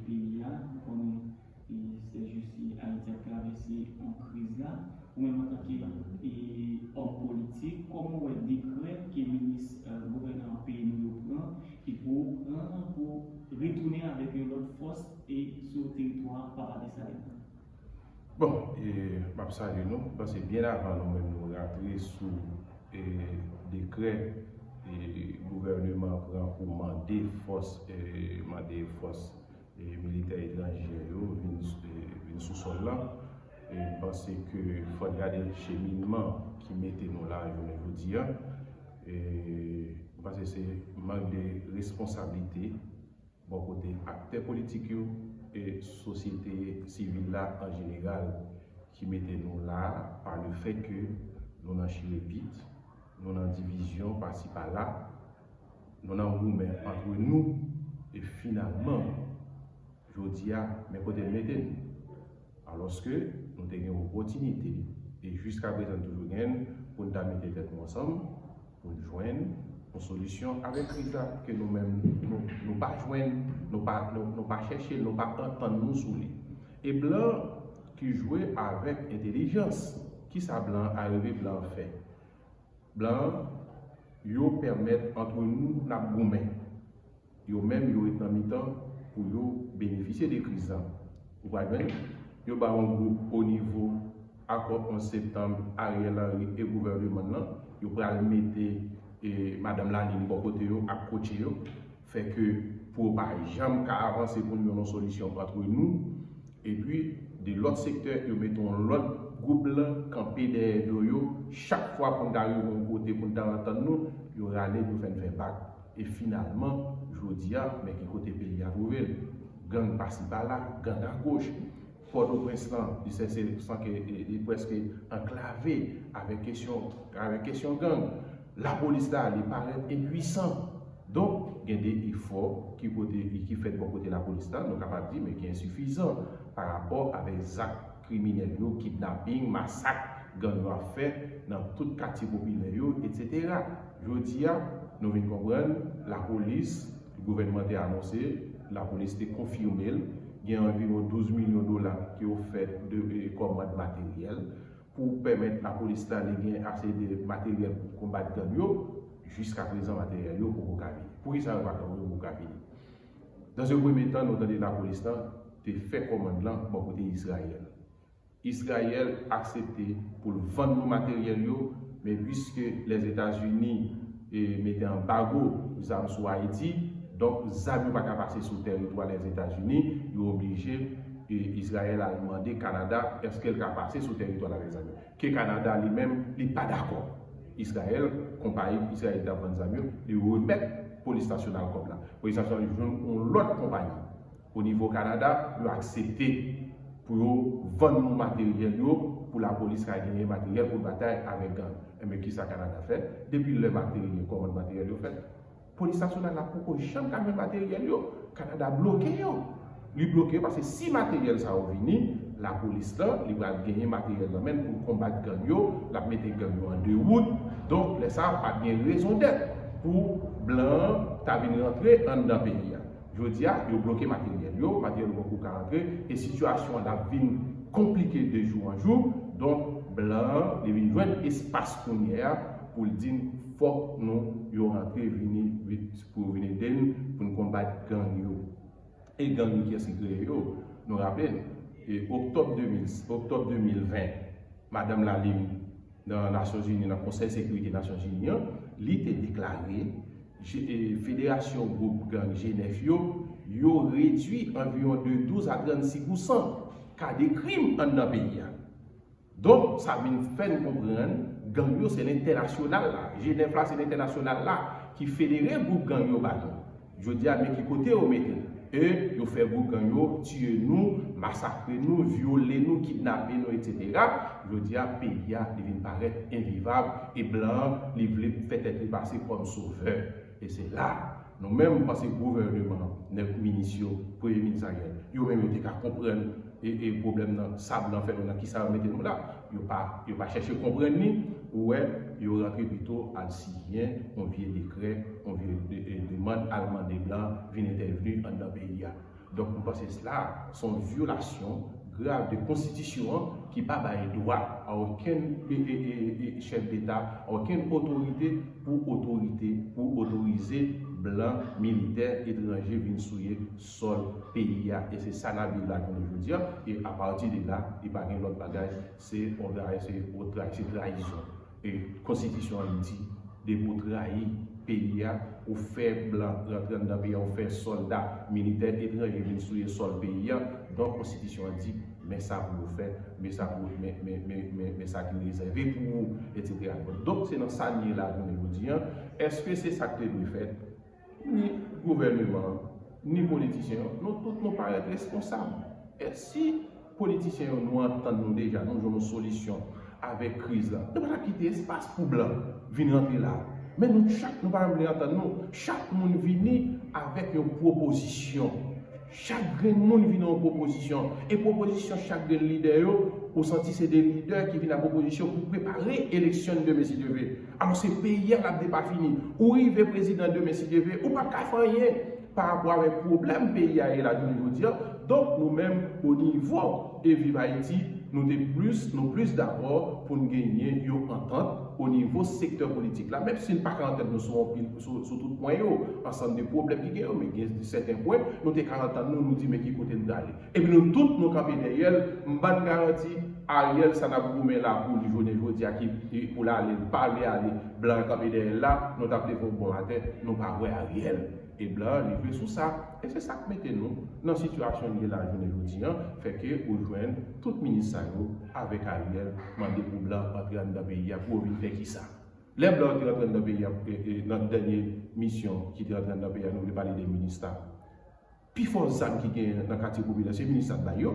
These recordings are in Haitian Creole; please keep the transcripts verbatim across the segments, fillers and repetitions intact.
Peyi a, nou konnen, e, Sèjis, e, Ayiti ap travèse yon kriz la. Ou menm antanke, e, òm politik, kòman w wè dekrè ke minis, e, gouvènman peyi nou yo pran, e pou pran pou retounen avèk yon lòt fòs e sou teritwa Papa Desalin? Bon, e, m ap salye nou, paske byen avan nou menm nou rantre sou, e, dekrè, e, gouvènman an pran pou mande fòs, e, mande fòs, e, militè etranjè yo vin, e, vin sou sòl la. E, m panse ke fò n gade cheminman ki mete nou la jounen jodi a. E, m panse se mank de responsablite bò kote aktè politik yo e sosyete sivil la an jeneral ki mete nou la a, pa le fè ke nou nan chirepit, nou nan divizyon pasi pala, nou nan goumen antre nou, e finalman, jodi a, men kote l mete n. Alòske nou te gen opòtinite, e jiska prezan n toujou gen l, pou n ta mete tèt nou ansanm, pou n jwenn yon solisyon avèk kriz la ke nou menm nou, nou pa jwenn, nou pa, nou, nou pa chèche l, nou pa antann nou sou li. E blan ki jwe avèk entèlijans. Kisa blan an arive blan an fè? Blan an, yo pèmèt antre nou n ap goumen. Yo menm, yo ret nan mitan pou yo benefisye de kriz la. Ou pa jwenn? Yo ba yon gwoup o nivo akò onz septanm, Ariel Henry e gouvènman nan, yo pral mete, e, madanm Lalin bò kote yo ak kotche yo, fè ke pou yo pa janm ka avanse pou n jwenn yon solisyon antre nou. Epi, de lòt sektè, yo mete yon lòt gwoup blan kanpe dèyè do yo. Chak fwa pou n ta rive yon kote, pou n ta antann nou, yo rale n, yo fè n fè bak. E finalman, jodi a, men ki kote peyi a twouve l. Gang pasi pala, gang agoch. Pòtoprens lan, li sèse san ke, li, li prèske anklave avèk kesyon, avèk kesyon gang. Lapolis la, li parèt enpwisan. Donk, gen de efò ki kote, ki fèt bò kote lapolis la, nou kapab di, men ki ensifizan pa rapò avèk zak kriminèl yo, kidnaping, masak gang yo ap fè nan tout katye popilè yo, etsetera. Jodi a, nou vin konprann, lapolis, gouvènman te anonse, lapolis te konfime l, gen anviwon douz milyon dola ki ofè de, e, kòm mand materyèl pou pèmèt lapolis la li gen ase de materyèl pou konbat gang yo. Jiska prezan, materyèl yo poko ka vini. Poukisa yo pa ka, yo poko ka vini? Dans un premier temps, nou tande lapolis la te fè kòmand lan bò kote Izrayèl. Izrayèl aksepte pou l vann nou materyèl yo, men piske Lèzetazini, e, mete anbago zam sou Ayiti, donk zam yo pa ka pase sou tèritwa Lèzetazini, yo oblije, e, Izrayèl al mande Kanada èske l ka pase sou tèritwa l avèk zam yo. Ke Kanada li menm, li pa dakò. Izrayèl, konpayi Izrayèl t ap vann zam yo, li remèt Polis Nasyonal kòb la. Polis Nasyonal jwenn yon lòt konpayi o nivo Kanada, yo aksepte pou yo vann nou materyèl yo, pou lapolis ka genyen materyèl pou batay avèk gang. Enben, kisa Kanada fè? Depi lè materyèl, kòmand materyèl yo fèt, Polis Nasyonal la poko janm ka jwenn materyèl yo. Kanada bloke yo. Li bloke yo paske si materyèl sa yo vini, lapolis lan, li pral genyen materyèl nan men l pou l konbat gang yo, l ap mete gang yo an dewout. Donk, lè sa a, pa t gen rezon dèt pou blan an ta vin rantre anndan peyi a. Jodi a, yo bloke materyèl yo, materyèl yo poko ka rantre, e sitiyasyon an ap vin konplike de jou an jou. Donk, blan an, li vin jwenn espas kounye a pou l di n fòk nou, yo rantre vini, pou yo vin ede n, pou n konbat gang yo. E gang yo, kiyès ki kreye yo? Nou raple n, e oktòb de mil, oktòb de mil ven, madanm Lalin nan Nasyonzini, nan Konsèy Sekirite Nasyonzini an, li te deklare je-, e, federasyon gwoup gang G nèf yo, yo redwi anviwon de douz a trannsis pousan ka de krim anndan peyi a. Donk, sa vin fè n konprann, gang yo se lentènasyonal la. G nèf la se lentènasyonal la ki federe gwoup gang yo ba nou. Jodi a, men ki kote yo mete n. E yo fè gwoup gang yo tiye nou, masakre nou, vyole nou, kidnape nou, etsetera. Jodi a, peyi a, li vin parèt envivab, e blan an, li vle fè tèt li pase kòm sovè. E se la, nou menm, m panse gouvènman, nèg minis yo, premye minis Ariel, yo menm yo te ka konprann e, e pwoblèm nan, sa blan fè nou nan, kisa yo mete nou la. Yo pa, yo pa chèche konprann li, ou wè, yo rantre pito al siyen yon vye dekrè, yon vye de, e, demann, al mande blan vin entèvni anndan peyi a. Donk, m panse sela se yon vyolasyon grav de konstitisyon an ki pa bay dwa a okenn e, e, e, e, chèf deta, a okenn otorite pou otorite, pou otorize blan, militè etranje vin souye sòl peyi a. E se sa n ap viv la jounen jodi a. E apati de la, li pa gen lòt bagay, se yon bagay, se yon tra- se trayizon. E konstitisyon an di, depi w trayi peyi a, ou fè blan rantre anndan peyi a, ou fè sòlda, militè etranje vin souye sòl peyi a, donk konstitisyon an di, men sa pou yo fè, men sa pou men, men, men, men, men sa ki rezève pou ou, etsetera. Donk se nan sa n ye la jounen jodi a. Èske se sa k te dwe fèt? Ni gouvèneman an, ni politisyen yo, nou tout nou parèt responsab. E si politisyen yo, nou antann nou deja, nou jwenn yon solisyon avèk kriz la, nou pa t ap kite espas pou blan vin rantre la. Men nou chak, nou pa janm vle antann nou. Chak moun vini avèk yon pwopozisyon. Chak grenn moun vini yon pwopozisyon. E pwopozisyon chak grenn lidè yo, ou santi se de lidè ki vin ak pwopozisyon pou prepare eleksyon demen si Dye vle. Alò se peyi a n ap depafini. Ou rive prezidan demen si Dye vle, ou p ap ka fè anyen pa rapò avèk pwoblèm peyi a ye la jounen jodi a. Donk nou menm o nivo e Viv Ayiti, nou te plis, nou plis dakò pou n genyen yon antant o nivo sektè politik la, menm si n pa ka antann nou sou anpil, sou, sou tout pwen yo, ansanm de pwoblèm ki gen yo, men gen sèten pwen, nou te ka antann nou, nou di men ki kote n prale. Epi nou tout nou kanpe dèyè l, m ba n garanti, Ariel sa n ap goumen la pou li jounen jodi a ki, ki pou l ale, l pa vle ale, blan kanpe dèyè l la, nou t ap leve yon bon maten, nou pa wè Ariel. E blan an rive sou sa. E se sa k mete nou nan sitiyasyon n ye la jounen jodi a, fè ke ou jwenn tout minis sa yo avèk Ariel mande pou blan antre anndan peyi a, pou yo vin fè kisa? Lè blan yo te rantre anndan peyi a, e, e, nan dènye misyon ki te rantre anndan peyi a, nou vle pale de Minista. Pifò zam ki genyen nan katye popilè, se Minista t bay yo.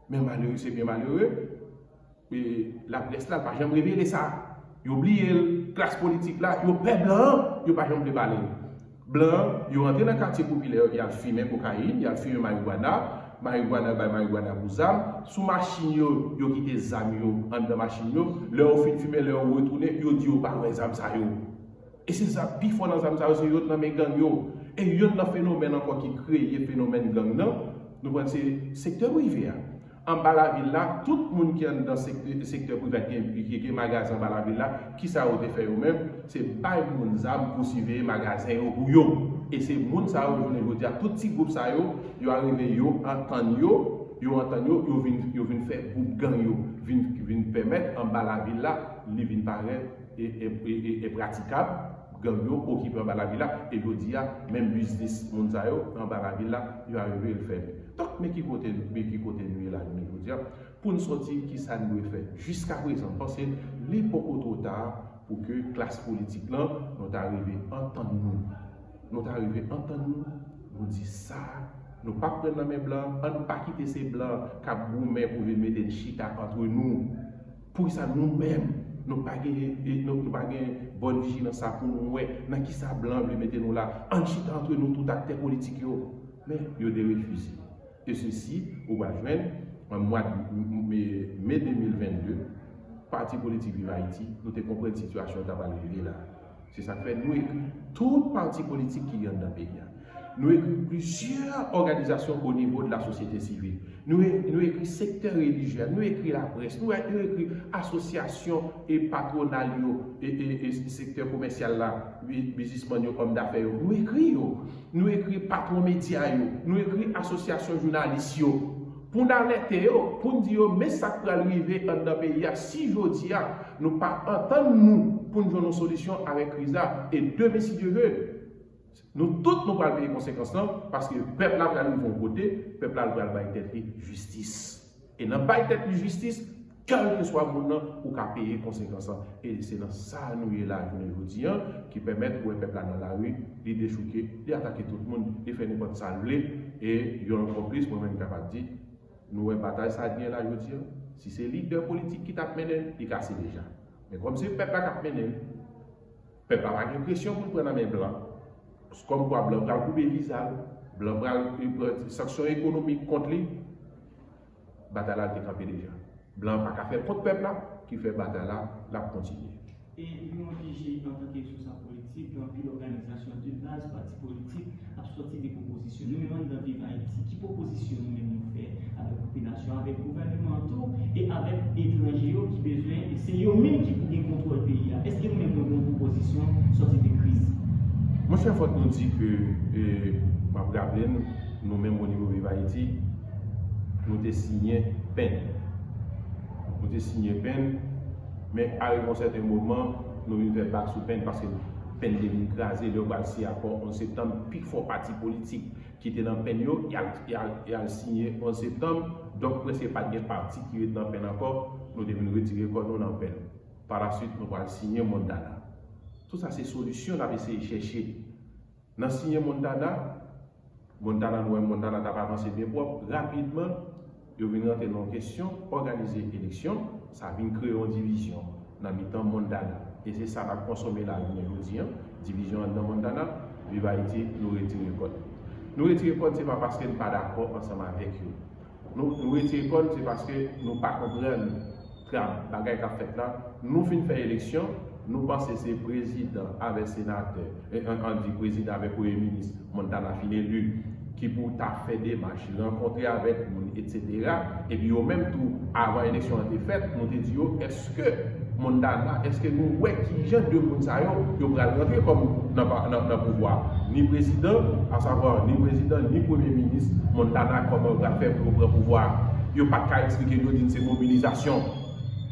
Men malere, se byen malere, e, laprès la pa janm revele sa. Yo bliye l, klas politik la, yo pè blan an, yo pa janm vle pale l. Blan an, yo rantre nan katye popilè yo, y al fimen kokayin, y al fimen marigwana, marigwana, yo bay marigwana pou zam. Sou machin yo, yo kite zam yo anndan machin yo. Lè yo fin fimen, lè yo retounen, yo di yo pa wè zam sa yo. E se zam, pifò nan zam sa yo, se yo t nan men gang yo. E youn nan fenomèn ankò ki kreye fenomèn gang nan, nou konn se sektè prive a. Anba lavil la, tout moun ki anndan sektè, sektè prive a, ki gen, ki gen magazen anba lavil la, kisa yo te fè yo menm? Se bay moun zam pou siveye magazen yo pou yo. E se moun sa yo, jounen jodi a, tout ti gwoup sa yo, yo arive, yo antann yo, yo antann yo, yo vin, yo vin fè gwoup gang yo, vin, vin pèmèt anba lavil la, li vin parèt e, e, e, e, e pratikab, gang yo okipe anba lavil la, e jodi a, menm biznis moun sa yo anba lavil la, yo arive l fèmen. Donk, men ki kote, men ki kote nou ye la jounen jodi a, pou n sòti, kisa n dwe fè? Jiskaprezan, m panse li poko twò ta pou ke klas politik lan, nou ta rive antann nou. Nou ta rive antann nou, nou di sa, nou p ap pran nan men blan, ann pa kite se blan k ap goumen pou vin mete n chita antre nou. Poukisa nou menm, nou pa gen, e, nou, nou pa gen bòn vijilans sa pou nou wè nan kisa blan vle mete nou la? Ann chita antre nou tout aktè politik yo. Men yo derefize. E sesi, ou pral jwenn, an mwa de me, me de mil vennde, pati politik Viv Ayiti, nou te konprann sitiyasyon ta pral rive la. Se sa k fè nou ekri tout pati politik ki gen anndan peyi a. Nou ekri plizyè òganizasyon o nivo de la sosyete sivil. Nou e-, nou ekri sektè relijye a, nou ekri laprès, nou, nou ekri asosyasyon e patwonal yo, e, e, e sektè komèsyal la, bi-, biznismann yo, òm dafè yo. Nou ekri yo. Nou ekri patwon medya yo. Nou ekri asosyasyon jounalis yo. Pou n alète yo, pou n di yo, men sa k pral rive anndan peyi a, si jodi a, nou pa antann nou pou n jwenn yon solisyon avèk kriz la, e demen, si Dye vle, nou tout nou pral peye konsekans lan, paske pèp la pral rive yon kote, pèp la pral bay tèt li jistis. E nan bay tèt li jistis, kèlkeswa moun nan, ou ka peye konsekans lan. E se nan sa nou ye la jounen jodi a, ki pèmèt ou wè pèp la nan lari, li dechouke, li atake tout moun, li fè nenpòt sa l vle, e yon ankò plis, mwen menm kapab di, nou wè batay sa a gen la jodi a, si se lidè politik ki t ap mennen l, li kase deja. Men kòm se pèp la k ap mennen l, pèp la pa gen presyon pou l pran nan men blan. Kòmkwa blan pral koupe viza l, blan pral, e, pran sanksyon ekonomik kont li, batay la te kanpe deja. Blan pa ka fè l kont pèp la, ki fè batay la, l ap kontinye. E nou oblije, antanke responsab politik, gen anpil òganizasyon de baz, pati politik ap sòti de pwopozisyon. Nou menm anndan Viv Ayiti, ki pwopozisyon nou menm nou fè avèk popilasyon, avèk gouvènman an tou, e avèk etranje yo ki bezwen, e se yo menm ki pou gen kontwòl peyi a? Èske nou menm nou gen yon pwopozisyon sòti de kriz? Monchè, fòk nou di ke, e, m ap raple n, nou menm o nivo Viv Ayiti, nou te siyen pen. Nou te siyen pen, men arive yon sèten moman, nou vin fè bak sou pen paske pen te vin kraze, lè yo pral siyen akò onz septanm, pi fò pati politik ki te nan pen yo, y al, y al, y al siyen onz septanm. Donk, prèske pa t gen pati ki ret nan pen ankò, nou te vin retire kò nou nan pen. Palaswit, nou pral siyen Montana. Tout sa se solisyon n ap eseye chèche. Nan siyen Montana, Montana, nou wè Montana t ap avanse byen pwòp. Rapidman, yo vin rantre nan yon kesyon, òganize eleksyon, sa vin kreye yon divizyon nan mitan Montana. E se sa n ap konsome la jounen jodi an, divizyon anndan Montana. Viv Ayiti, nou retire kò n. Nou retire kò n, se pa paske n pa dakò ansanm avèk yo. Nou, nou retire kò n, se paske nou pa konprann tra-, bagay k ap fèt la. Nou fin fè eleksyon, nou panse se prezidan avèk senatè, e, an, an di prezidan avèk premye minis, Montana fin eli, ki pou ta fè demach, rankontre avèk moun, etsetera. Epi yo menm tou, avan eleksyon an te fèt, nou te di yo, èske Montana, èske nou wè kijan de moun sa yo, yo pral rantre kòm nan pa-, nan, nan pouvwa? Ni prezidan, asavwa ni prezidan, ni premye minis, Montana, kòman yo pral fè pou yo pran pouvwa? Yo pa t ka eksplike n, yo di n se mobilizasyon.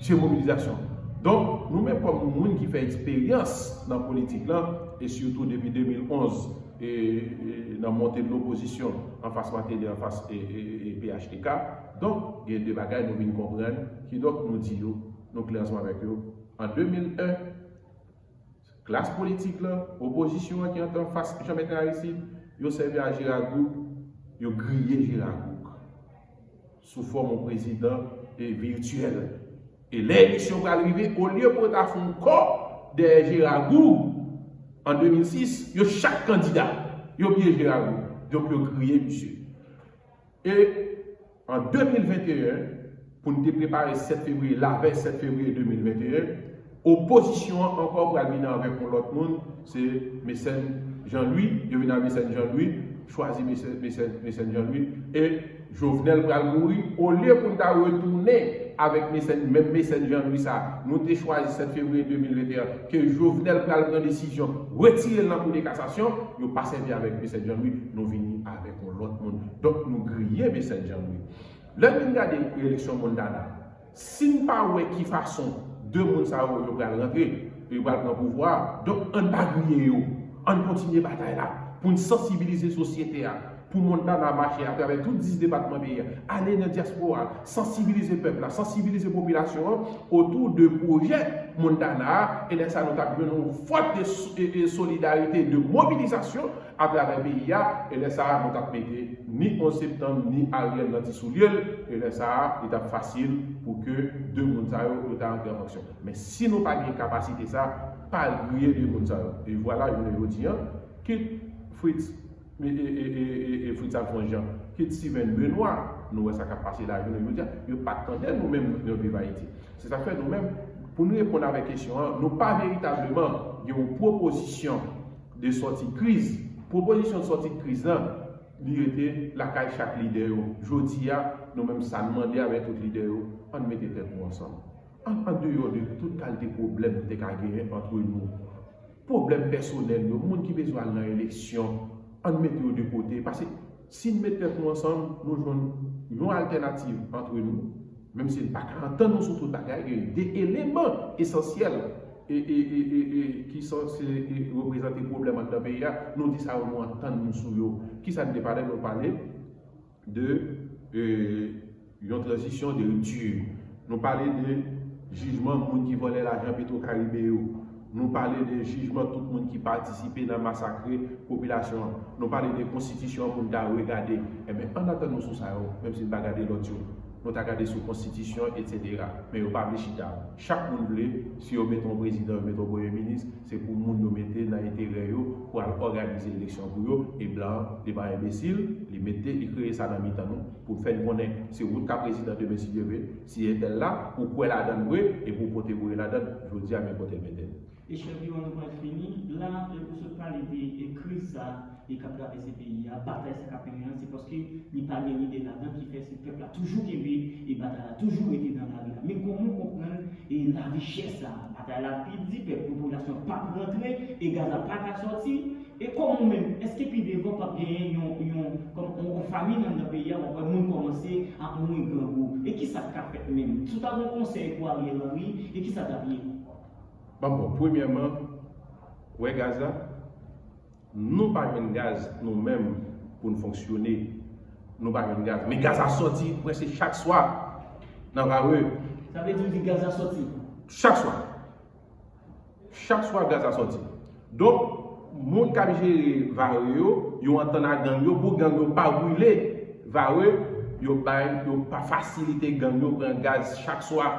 Se mobilizasyon. Donk, nou menm kòm moun ki fè eksperyans nan politik lan, e sitou depi de mil onz, e, e, nan monte de lopozisyon anfas Martelly, anfas, e, e, e, P H T K. Donk, gen de bagay nou vin konprann, kidonk nou di yo, nou klè ansanm avèk yo. An de mil en, klas politik lan, opozisyon an ki antre anfas Jean Bertrand Aristide, yo sèvi a Gérard Gourgue, yo griye Gérard Gourgue sou fòm yon prezidan, e, vityèl. E lè eleksyon pral rive, olye pou yo ta fè yon kò dèyè Gérard Gourgue an de mil sis, yo chak kandida, yo bliye Gérard Gourgue. Donk, yo griye misye. E an de mil venteyen, pou n te prepare sèt fevriye, lavèy sèt fevriye de mil venteyen, opozisyon an ankò pral vin avèk yon lòt moun, se Mécène Jean Louis. Yo vin ak Mécène Jean Louis, chwazi Mécène, Mécène, Mécène Jean Louis, e Jovenel pral mouri. Olye pou n ta retounen avèk Mécène, menm Mécène Jean Louis sa, nou te chwazi sèt fevriye de mil venteyen, ke Jovenel pral pran desizyon retire l nan Kou de Kasasyon, yo pa sèvi avèk Mécène Jean Louis, nou vini avèk yon lòt moun. Donk, nou griye Mécène Jean Louis. Lè n vin gade eleksyon Montana, si n pa wè ki fason de moun sa yo, yo pral rantre, yo pral pran pouvwa a, donk, ann pa griye yo. Ann kontinye batay la pou n sansibilize sosyete a, pou Montana mache atravè tout dis depatman peyi a. Ale nan dyaspora a, sansibilize pèp la, sansibilize popilasyon an otou de pwojè Montana a, e lè sa a, nou t ap jwenn yon vòt de so-, e, e solidarite, de mobilizasyon atravè peyi a, e lè sa a, nou t ap mete ni onz septanm, ni Ariel nan ti soulye l, e lè sa a, li t ap fasil pou ke de moun sa yo, yo ta rantre an fonksyon. Men si nou pa gen kapasite sa, pa griye de moun sa yo. E vwala, jounen jodi an, kit Fritz, e, e, e, e, e, e Fritz Alphonse Jean, kit Steven Benoît, nou wè sa k ap pase la, jounen jodi an, yo pa t tande nou menm nan Viv Ayiti. Se sa k fè nou menm, pou n reponn avèk kesyon an, nou pa veritableman gen yon pwopozisyon de sòti kriz. Pwopozisyon de sòti kriz lan, li rete lakay chak lidè yo. Jodi a, nou menm sa n mande avèk tout lidè yo, ann mete tèt nou ansanm. An, andeyò de tout kalite pwoblèm ki te ka genyen antre nou, pwoblèm pèsonèl yo, moun ki bezwen al nan eleksyon, ann mete yo de kote. Paske si n met tèt nou ansanm, nou jwenn yon altènativ antre nou, menm si n pa ka antann nou sou tout bagay, gen de eleman esansyèl e, e, e, e, e, ki sanse, e, reprezante pwoblèm anndan peyi a, nou di sa yo, nou antann nou sou yo. Kisa n te pale? Nou pale de, e, yon tranzisyon de ripti. Nou pale de jijman moun ki vòlè lajan Petro Caribe yo. Nou pale de jijman tout moun ki patisipe nan masakre popilasyon an. Nou pale de konstitisyon an pou n ta regade. Enben, ann atann nou sou sa yo, menm si n pa gade lòt yo. Nou ta gade sou konstitisyon, etsetera. Men yo pa vle chita. Chak moun vle, si yo mete yon prezidan, yo mete yon premye minis, se pou moun yo mete nan enterè yo, pou al òganize eleksyon pou yo, e blan an, li pa enbesil, li mete, li kreye sa nan mitan nou, pou fè n konnen se ou t ka prezidan demen si Dye vle, si entèl la, ou kwè ladan l vre, epi ou pote voye ladan l, jodi a men kote l mete l. Echèvi an, nou pral fini la, e ou sot pale de, e, kriz sa, e k ap travèse peyi a, batay sa k ap mennen an, se paske li pa gen lidè ladan ki fè se pèp la toujou kenbe e batay la toujou rete nan lari a. Men kòman w konprann e lavi chè sa a? Batay la pi di, pèp, popilasyon p ap rantre e gaz la pa ka sòti. E kòman w menm, èske pi devan p ap genyen yon, yon, kòm, yon, yon famin anndan peyi a, w ap wè moun kòmanse ap mouri grangou? E kisa k ka fèt menm? Si w ta gen yon konsèy pou Ariel Henry, e kisa l t ap ye? Ban m bon, premyèman, wè gaz la, nou pa jwenn gaz nou menm pou n fonksyone. Nou pa jwenn gaz. Men gaz la sòti prèske chak swa nan Varreux. Sa vle di w di gaz la sòti? Chak swa. Chak swa gaz la sòti. Donk, moun k ap jere Varreux yo, yo antann ak gang yo pou gang yo pa brile Varreux, yo bay, yo pa fasilite gang yo pran gaz chak swa.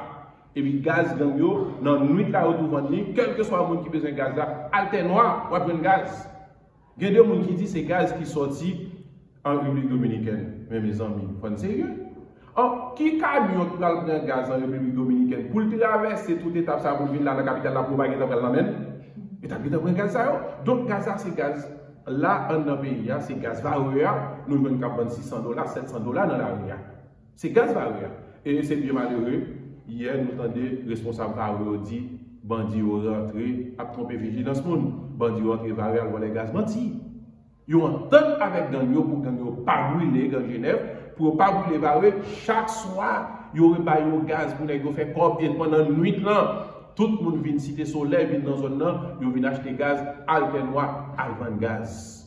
Epi gaz gang yo, nan nwit la yo tou vann li, kèlkeswa moun ki bezwen gaz la, al Tènwa, w ap jwenn gaz. Gen de moun ki di se gaz ki sòti an Repiblik Dominikèn. Men mezanmi, fò n serye. An, ki kamyon ki pral pran gaz an Repiblik Dominikèn pou l travèse tout etap sa pou l vin la nan kapital la pou yo pa gentan pran l nan men l? Yo t ap gentan pran gaz sa yo. Donk gaz la se gaz la anndan peyi a, se gaz Varreux a, nou jwenn k ap vann sis san dola, sèt san dola nan lari a. Se gaz Varreux a. E se byen malere, yè nou tande responsab Varreux yo di bandi yo rantre, ap twonpe vijilans moun. Bandi yo rantre Varreux al vòlè gaz. Manti! Yo antann avèk gang yo pou gang yo pa brile Gran Jenèv, pou yo pa brile Varreux. Chak swa, yo rebay yo gaz pou nèg yo fè kòb. E pandan nwit lan, tout moun vin Site Solèy, vin nan zòn nan, yo vin achte gaz, al Tènwa, al vann gaz.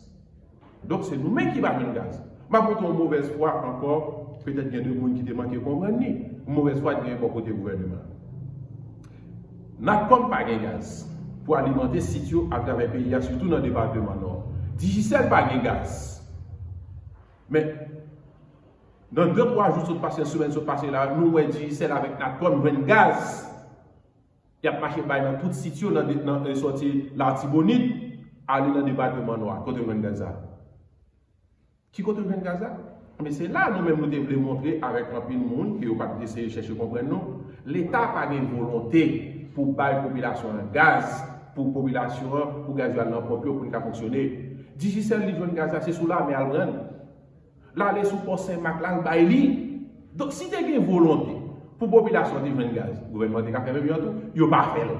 Donk, se nou menm ki pa jwenn gaz. M ap montre yon movèz fwa ankò, petèt gen de moun ki te manke konprann li. Yon movèz fwa t genyen bò kote gouvèneman an. Natcom pa gen gaz pou alimante sit yo atravè peyi a, sitou nan depatman Nò. Digicel pa gen gaz. Men, nan de, twa jou sot pase, semèn sot pase la, nou wè Digicel avèk Natcom jwenn gaz. Y ap mache bay nan tout sit yo, nan, nan, eh, sòti Latibonit, ale nan depatman Nò a. Kote yo jwenn gaz la? Ki kote yo jwenn gaz la? Men se la nou menm nou te vle montre avèk anpil moun ke yo pa t eseye chèche konprann nou. Leta pa gen volonte pou bay popilasyon an gaz, pou popilasyon an, pou gaz yo al nan ponp yo, pou n ka fonksyone. Digicel li jwenn gaz la, se sou lame al pran l. L ale sou pò Senmak la, l bay li. Donk, si te gen volonte pou popilasyon te jwenn gaz, gouvènman te ka fè menm jan tou. Yo pa fè l.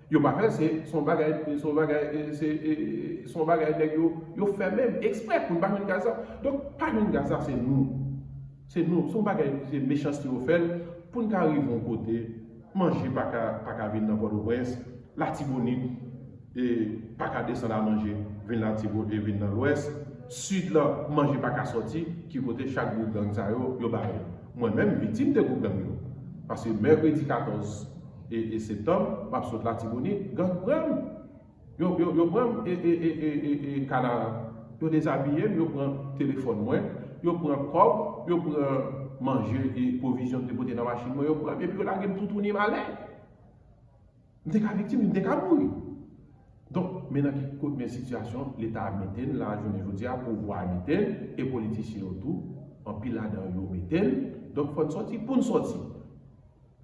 Yo pa fè l, se, se yon bagay, se yon bagay, e, se, e, e, se yon bagay nèg yo, yo fè menm, eksprè pou n pa jwenn gaz la. Donk, pa jwenn gaz la, se nou. Se nou, se yon bagay, se mechanste yo fè l pou n ka rive yon kote, manje pa ka, pa ka vin nan Pòtoprens, Latibonit, e, pa ka desann a manje, vin Latibonit, e, vin nan Lwès. Sid lan, manje pa ka sòti, ki kote chak gwoup gang sa yo, yo bare. Mwen menm, viktim de gwoup gang yo. Paske mèkredi katòz e, e septanm, m ap sot Latibonit, gang pran m. Yo, yo, yo pran m, e, e, e, e, e, e, Kanaran. Yo dezabiye m, yo pran telefòn mwen, yo pran kòb, yo pran manje e pwovizyon m te pote nan machin mwen, yo pran m, epi yo lage m toutouni m ale. M te ka viktim, m te ka mouri. Donk, men nan ki kot men sitiyasyon Leta a mete n la, jounen jodi a, pouvwa a mete n, e politisyen yo tou, anpil ladan yo mete n. Donk, fò n sòti pou n sòti.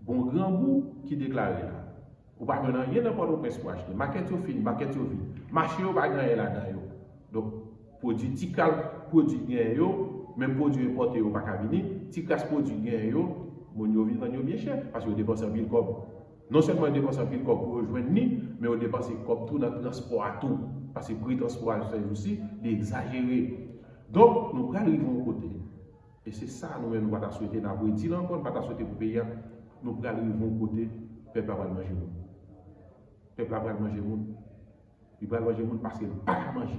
Gon grangou ki deklare la. Ou pa jwenn anyen nan Pòtoprens pou achte. Makèt yo fini, makèt yo vid. Mache yo pa gen anyen ladan yo. Donk, pwodui ti kras pwodui genyen yo, menm pwodui enpòte yo pa ka vini, ti kras pwodui genyen yo, moun yo vin vann yo byen chè, paske yo depanse anpil kòb. Non sèlman yo depanse anpil kòb pou yo jwenn li, men yo depanse kòb tou nan transpò a tou. Paske pri transpò a sèjousi, li egzajere. Donk, nou pral rive yon kote. E se sa nou menm nou pa ta swete, n ap redi l ankò, nou pa ta swete pou peyi a, nou pral rive yon kote, pèp la pral manje moun. Pèp la pral manje moun. Li pral manje moun paske li pa ka manje.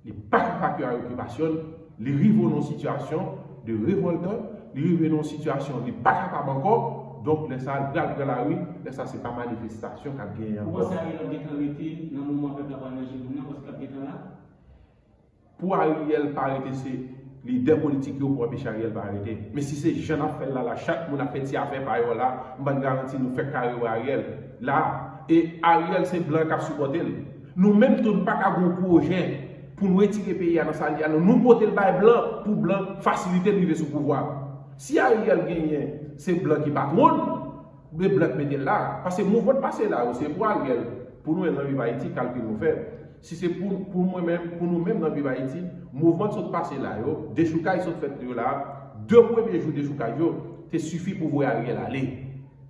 Li pa ka pa ke a okipasyon l, li rive nan yon sitiyasyon de revòltan, li rive nan yon sitiyasyon li pa kapab ankò, donk lè sa a, li pral pran lari, lè sa a, se pa manifestasyon k ap genyen ankò. Ou panse Ariel ap gentan rete nan moman pèp la pral manje moun nan, paske l ap gentan la? Pou Ariel pa rete, se lidè politik yo pou anpeche Ariel pa rete. Men si se jan n ap fè l la, la, chak moun ap fè ti afè pa yo la, m ban n garanti nou fèk kare wè Ariel la. E Ariel se blan k ap sipòte l. Nou menm tou, nou pa ka gen yon pwojè pou nou retire peyi a nan sa l ye a. Nou, nou pote l bay blan pou blan fasilite l rive sou pouvwa. Si Ariel genyen, se blan ki patwon l, men blan k mete l la. Paske mouvman k pase la yo, se pou Ariel, pou nou menm nan Viv Ayiti, kalkil nou fè. Si se pou, pou mwen menm, pou nou menm nan Viv Ayiti, mouvman sot pase la yo, dechoukaj sot fèt yo la, de premye jou dechoukaj yo, te sifi pou voye Ariel ale.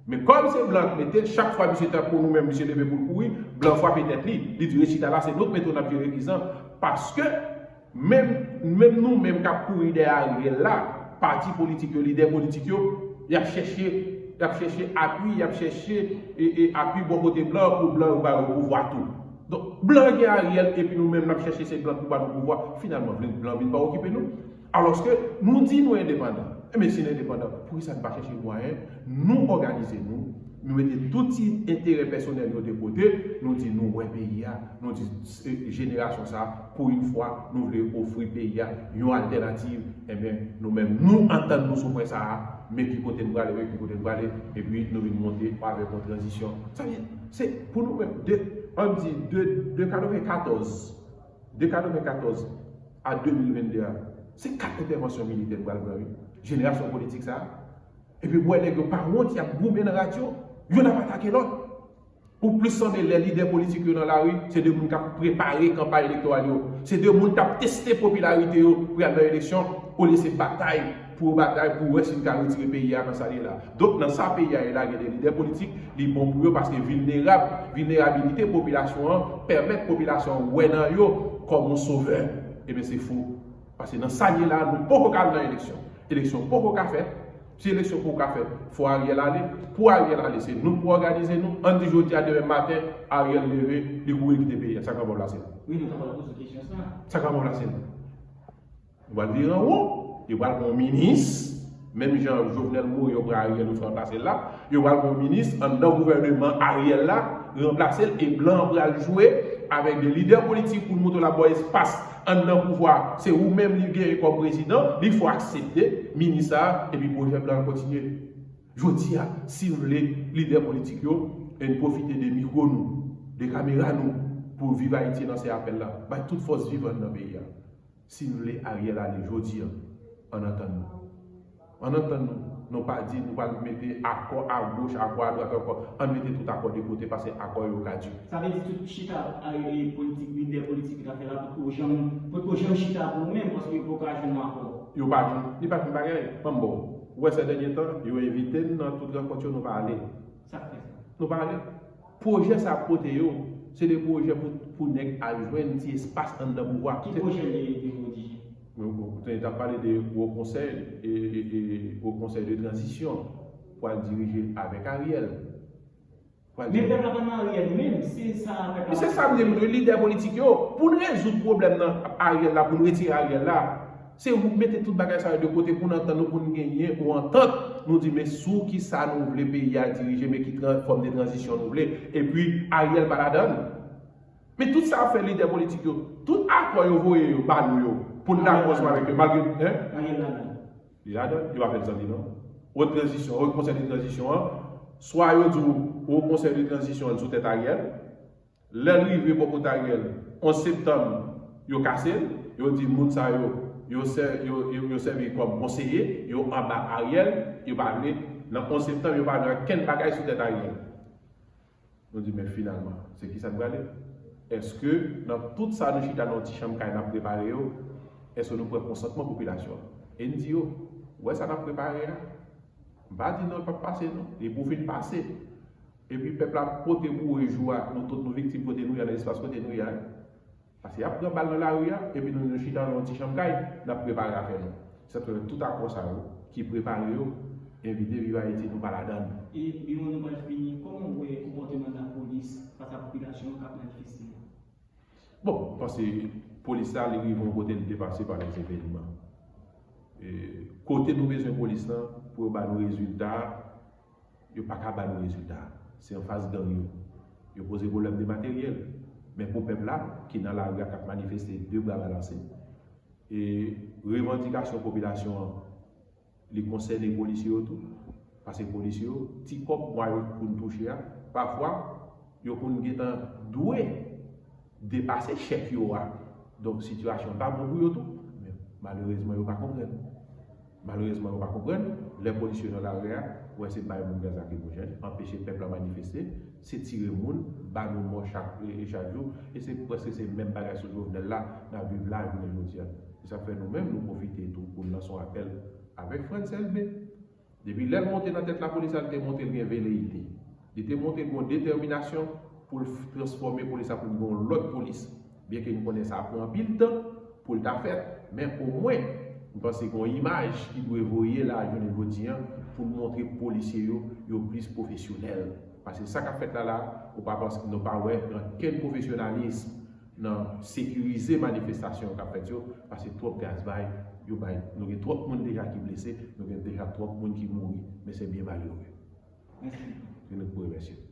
Men kòm se blan k mete l, chak fwa misye ta pou nou menm, misye leve pou l kouri, blan frape tèt li, li di rechita la, se nou k mete w n ap jere kriz lan. Paske menm, menm nou menm k ap kouri dèyè Ariel la, pati politik yo, lidè politik yo, y ap chèche, y ap chèche apui, y ap chèche e, e, apui bò kote blan pou blan yo ba yo pouvwa tou. Donk, blan gen Ariel epi nou menm n ap chèche se blan pou ba nou pouvwa. Finalman, vle blan vin pa okipe nou. Alòske nou di nou endepandan. Enben, si n endepandan, poukisa n pa chèche mwayen nou òganize nou, nou mete tout ti enterè pèsonèl yo de kote, nou di nou wè peyi a, nou di se jenerasyon sa, pou yon fwa, nou vle ofri peyi a yon altènativ, enben, nou menm, nou antann nou sou pwen sa a, men ki kote n prale, men ki kote n prale, epi nou vin monte avèk yon tranzisyon. Sa vle, se pou nou menm, de, ann di, de, de katrevenkatòz, de katrevenkatòz a de mil vennde a, se kat entèvansyon militè n pral pran, wi. Jenerasyon politik sa a. Epi w wè nèg yo pa wont, y ap goumen nan radyo, youn ap atake lòt. Ou plis sanble lè lidè politik yo nan lari, se de moun k ap prepare kanpay elektoral yo. Se de moun k ap teste popilarite yo pou y al nan eleksyon, olye se batay pou yo batay pou wè si n ka retire peyi a nan sa l ye la. Donk, nan sa peyi a ye la, gen de lidè politik, li bon pou yo paske vilnerab, vilnerabilite popilasyon an pèmèt popilasyon an wè nan yo kòm yon sovè. Ebyen, se fo. Paske nan sa l ye la, nou poko ka al nan eleksyon. Eleksyon poko ka fèt. Si eleksyon poko ka fèt, fò Ariel ale. Pou Ariel ale, se nou k pou òganize nou. Ann di jodi a, demen maten, Ariel leve, li kouri kite peyi a. Sa k ap ranplase l? Wi, nou ta pral poze kesyon sa. Sa k ap ranplase l? Yo pral vire an won. Yo pral pran yon minis. Menm jan Jovenel mouri, yo pran Ariel, yo fè ranplase l la. Yo pral pran yon minis anndan gouvèneman Ariel la, ranplase l, e blan an pral jwe avèk de lidè politik pou l montre l ap ba w espas anndan pouvwa. Se ou menm li genyen kòm prezidan, li fò aksepte minis sa a, epi pwojè blan an kontinye. Jodi a, si n vle, lidè politik yo, e n pwofite de mikwo nou, de kamera nou, pou Viv Ayiti lanse apèl la, bay tout fòs viv anndan peyi a. Si n vle Ariel ale jodi a, ann antann nou. Ann antann nou. Nou pa di nou pral mete akò agoch, akò adwat ankò. Ann mete tout akò de kote, paske akò yo kaduk. Sa vle di tout chita, e, politik, lidè politik yo ta fè la, potko janm, potko janm chita pou yo menm, paske yo poko jwenn yon akò. Yo pa jwenn, li pa jwenn bagay. Ban m ba w. Ou wè, sè dènye tan, yo envite n nan tout rankont yo, nou pa ale. Sa k fè sa? Nou pa ale. Pwojè sa ap pote yo, se de pwojè pou, pou nèg al jwenn ti espas anndan pouvwa. Ki pwojè li ye, Rodiger? Bon, bon, ou te, t ap pale de Wo Konsèy, e, e, e, Wo Konsèy de Tranzisyon pou al dirije avèk Ariel. Pou al Men dirije. Pèp la pa nan Ariel menm, se sa pèp la. Men se sa m di, lidè politik yo, pou n rezoud pwoblèm nan Ariel la, pou n retire Ariel la, se ou mete tout bagay sa yo de kote pou n antann nou, pou n genyen yon antant. Nou di, men sou ki sa nou vle peyi a dirije, men ki tran-, fòm de tranzisyon nou vle. Epi, Ariel pa ladann. Men tout sa ap fè lidè politik yo, tout akò yo voye yo ba nou yo, pou n dakò ansanm avèk yo, malgre, en? Ariel ladann. Li ladann, yo pa fè l san li non. Wo tranzisyon, wo konsèy de tranzisyon an, swa yo di w, wo konsèy de tranzisyon an sou tèt Ariel, lè l rive bò kote Ariel, onz septanm, yo kase l, yo di moun sa yo, yo sè-, yo, yo, yo sèvi kòm konseye, yo anba Ariel, yo pa vle, nan onz septanm, yo pa vle okenn bagay sou tèt Ariel. Nou di, men finalman, se kisa k prale? Èske nan tout sa nou chita nan yon ti chanm kay n ap prepare yo, èske nou pran konsantman popilasyon an? E n di yo, ou wè sa n ap prepare a? M pa di non, l p ap pase non, li pou fin pase. Epi pèp la pote boure jou a, nou tout nou viktim kote nou ye a, nan espas kote nou ye a. Paske y ap pran bal nan lari a, epi nou, nou chita nan yon ti chanm kay, n ap prepare afè nou. Se sa k fè tout akò sa yo, ki prepare yo, envite Viv Ayiti, nou pa ladann. E biwo nou pral fini, kòman w wè konpòteman lapolis fas a popilasyon an k ap manifeste a? Bon, m panse polis la, li rive yon kote, li depase pa lèzevènman. E, kote nou bezwen polis lan, pou yo ba nou rezilta, yo pa ka ba nou rezilta. Se anfas gang yo. Yo poze pwoblèm de materyèl. Men pou pèp la, ki nan lari a, k ap manifeste de bra balanse, e revandikasyon popilasyon an, li konsène polisye yo tou. Paske polisye yo, ti kòb mwa yo konn touche a, pafwa, yo konn gentan dwe depase chèk yo a. Donk, sitiyasyon an pa bon pou yo tou. Men, malerezman, yo pa konprann. Malerezman, yo pa konprann. Lè polis yo nan lari a, ou wè se bay moun gaz lakrimojèn, anpeche pèp la manifeste, se tire moun, ba nou mò chak, e, e chak jou, e se prèske se menm bagay sou Jovenel la n ap viv la jounen jodi a. Se sa k fè nou menm, nou pwofite tou pou n lanse yon apèl avèk Frantz Elbé. Depi lè l monte nan tèt lapolis la, li te montre l gen veleite. Li te montre l gen yon detèminasyon pou l transfòme polis la pou l gen yon lòt polis. Byenke n konnen sa ap pran anpil tan pou l ta fèt, men omwen, m panse gen yon imaj ki dwe voye la jounen jodi a pou l montre polisye yo, yo plis pwofesyonèl. Paske sa k ap fèt la la, ou pa panse, nou pa wè gen okenn pwofesyonalis nan sekirize manifestasyon k ap fèt yo, paske twòp gaz bay, yo bay. Nou gen twòp moun deja ki blese, nou gen deja twòp moun ki mouri, men se byen malere. Mèsi. Se nou k pou remèsye.